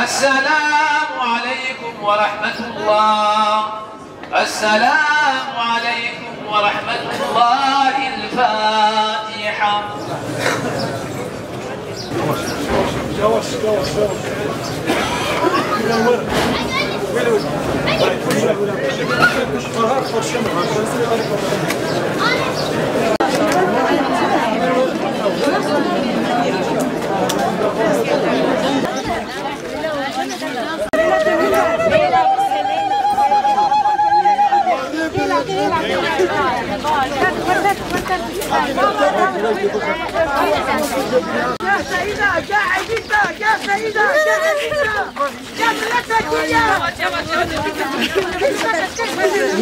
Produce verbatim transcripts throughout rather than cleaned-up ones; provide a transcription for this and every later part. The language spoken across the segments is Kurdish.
السلام عليكم ورحمة الله. السلام عليكم ورحمة الله. الفاتحة.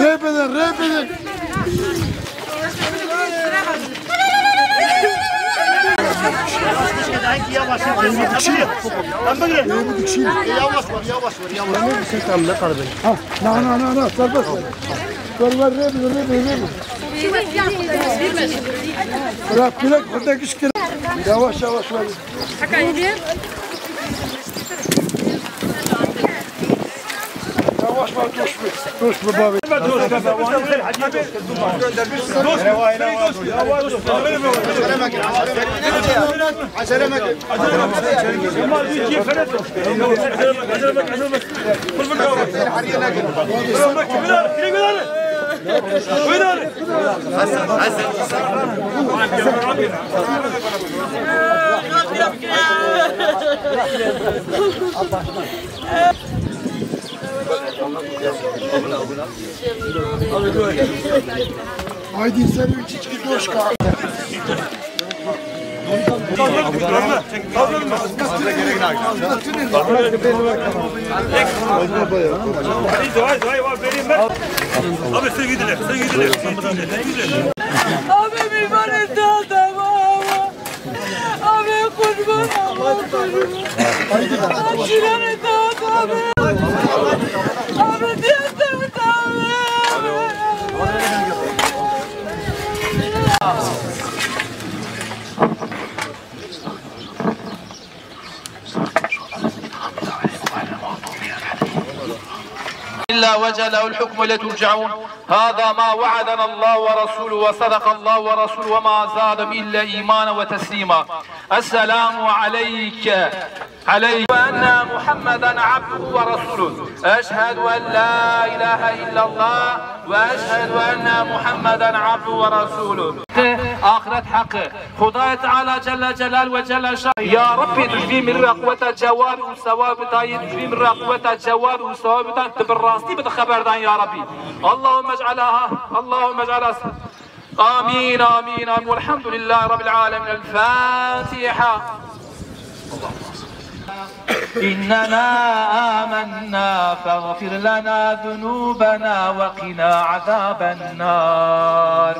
Rê bidin, rê bidin. Yavaş, yavaş, yavaş. Yavaş ver, yavaş ver, yavaş ver. Ha, na, na, na, na, serbest. Ver, ver, rê bidin, rê bidin, rê bidin. Bırak, bırak, orada kişkin. Yavaş, yavaş ver. Yavaş ver, dur bir, dur bir baba. Haydi sen üç içki doşka. Abi sen gidiler, sen gidiler, sen gidiler, sen gidiler. Abi bir bana daha da var. Abi kurban, Allah kurban. Abi şirin et, abi. Abi diye abi. إلا وجه له الحكم إليه ترجعون. هذا ما وعدنا الله ورسوله وصدق الله ورسوله وما زادهم إلا إيمانا وتسليما. السلام عليك، عليك، وأن محمدا عبده ورسوله. أشهد أن لا إله إلا الله وأشهد أن محمدا عبده ورسوله. Ahiret hakkı. Xwedayê Teala Celle Celal ve Celle Şan. Ya Rabbi, tu ji vî mirî re quweta cewab û sewab bidayî, tu ji vî mirî re quweta cewab û sewab bidayî, tu bi rastî bide xeberdan ya Rabbi. Allahümme ec'alha, Allahümme ec'alha. Amin, amin, amin. Velhamdülillahi Rabbil alemin. El Fatiha. إننا آمنا فاغفر لنا ذنوبنا وقنا عذاب النار.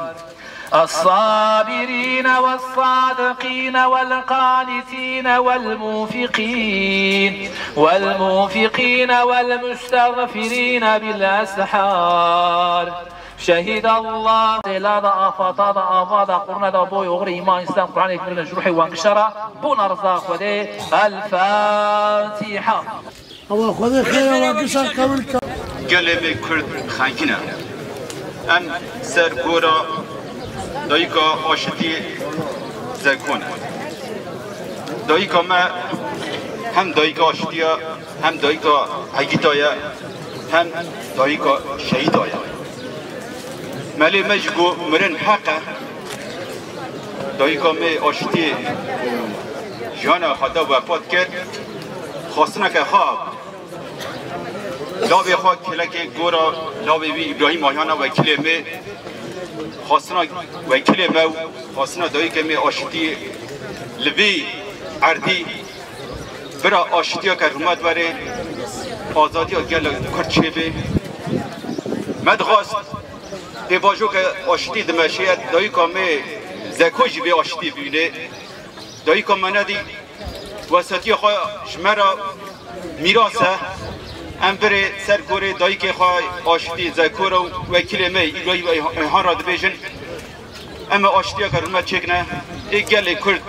الصابرين والصادقين والقانتين والموفقين والموفقين والمستغفرين بالأسحار. شهد الله. Sêla da, afata da, ava da, qurna da, boy oxir îman, îslam, Qur'anê, mirine, ji ruhê wan kişa ra, bona riza Xwedê. El Fatiha. Ewa Xwedê xêra wan kişa qewil ka. Gelê me Kurd xenkî ne. Em ser gora dayika aşitiyê Zeko ne. Dayika me hem dayika aşitiya, hem dayika hegîta ye, hem dayika şehîda ye. Melê me jî got mirin heq e. Dayika me aşitî jiyana xwe da wefat kir. Xwestineke xwe Lavê xwe kelekê gora lavê wî Îbrahîm Ayhan e, wekîlê me, xwestina wekîlê me û xwestina dayikê me aşitî li vî erdî bira aşitiya ke rûmet were, azadiya gela Kurd çêbe. Me dixwest pêvajoke aşitî dimeşe, dayika me Zeko jî vê aşitî bibîne. Dayika me nedî wesetiya xwe ji me re mîras e. Em birê ser gorê dayikê xwe aşitî Zekora û wekîlê me îloyî han ra dibêjin. Em ê aşitiyeke rûmet çêkine. Ê gelê Kurd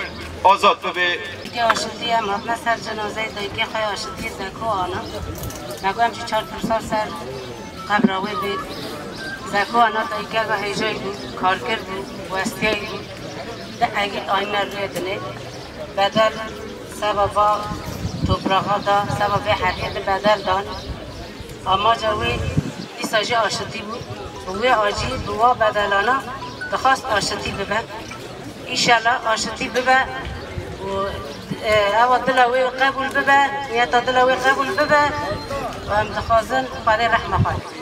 azad bibe. Dike aşitî em hatine ser cenazeyê dayikê xwe aşitî Zeko ana. Me got em jî çar pirsa ser qebra wê bê. Zeko ana dayikeke hêjayî bû, karker bû, westiyayî bû. Di egît ayîne rûyê dinê. Bedel seba va topraxa da, seba vê heriyê di bedel dan. Amaca wê dîsa jî aşitî bû. Bi wê acî, bi wa bedelana dixwast aşitî bibe. Înşallah aşitî bibe û, e, ewa dila wê qebûl bibe, niyeta dila wê qebûl bibe. Em dixwazin Xwedê rehma xwe.